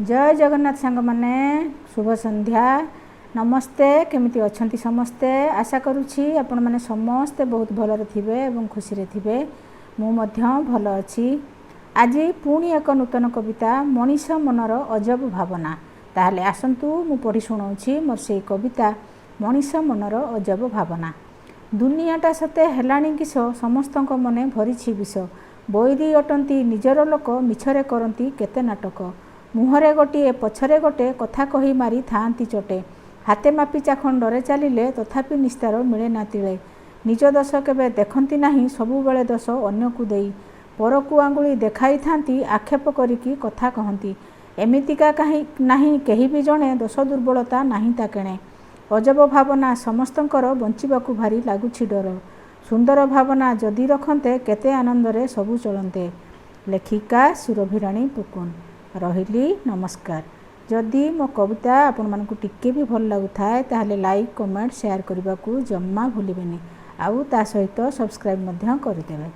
ଜୟ ଜଗନ୍ନାଥ ସାଙ୍ଗମାନେ, ଶୁଭ ସନ୍ଧ୍ୟା, ନମସ୍ତେ। କେମିତି ଅଛନ୍ତି ସମସ୍ତେ? ଆଶା କରୁଛି ଆପଣମାନେ ସମସ୍ତେ ବହୁତ ଭଲରେ ଥିବେ ଏବଂ ଖୁସିରେ ଥିବେ। ମୁଁ ମଧ୍ୟ ଭଲ ଅଛି। ଆଜି ପୁଣି ଏକ ନୂତନ କବିତା, ମଣିଷ ମନର ଅଜବ ଭାବନା। ତାହେଲେ ଆସନ୍ତୁ, ମୁଁ ପଢ଼ି ଶୁଣାଉଛି ମୋର ସେଇ କବିତା, ମଣିଷ ମନର ଅଜବ ଭାବନା। ଦୁନିଆଟା ସତେ ହେଲାଣି କିସ? ସମସ୍ତଙ୍କ ମନେ ଭରିଛି ବିଷ। ବୈରୀ ଅଟନ୍ତି ନିଜର ଲୋକ, ମିଛରେ କରନ୍ତି କେତେ ନାଟକ। ମୁହଁରେ ଗୋଟିଏ, ପଛରେ ଗୋଟେ, କଥା କହି ମାରି ଥାଆନ୍ତି ଚୋଟେ। ହାତେ ମାପି ଚାଖଣ୍ଡରେ ଚାଲିଲେ, ତଥାପି ନିସ୍ତାର ମିଳେ ନା ତିଳେ। ନିଜ ଦୋଷ କେବେ ଦେଖନ୍ତି ନାହିଁ, ସବୁବେଳେ ଦୋଷ ଅନ୍ୟକୁ ଦେଇ ପରକୁ ଆଙ୍ଗୁଳି ଦେଖାଇଥାନ୍ତି, ଆକ୍ଷେପ କରିକି କଥା କହନ୍ତି। ଏମିତିକା କାହିଁ ନାହିଁ କେହି ବି ଜଣେ, ଦୋଷ ଦୁର୍ବଳତା ନାହିଁ ତା କେଣେ। ଅଜବ ଭାବନା ସମସ୍ତଙ୍କର, ବଞ୍ଚିବାକୁ ଭାରି ଲାଗୁଛି ଡର। ସୁନ୍ଦର ଭାବନା ଯଦି ରଖନ୍ତେ, କେତେ ଆନନ୍ଦରେ ସବୁ ଚଳନ୍ତେ। ଲେଖିକା ସୁରଭିରାଣୀ ପୁକୁନ। ରହିଲି, ନମସ୍କାର। ଯଦି ମୋ କବିତା ଆପଣମାନଙ୍କୁ ଟିକେ ବି ଭଲ ଲାଗୁଥାଏ, ତାହେଲେ ଲାଇକ୍, କମେଣ୍ଟ, ସେୟାର କରିବାକୁ ଜମା ଭୁଲିବେନି ଆଉ ତା ସହିତ ସବସ୍କ୍ରାଇବ୍ ମଧ୍ୟ କରିଦେବେ।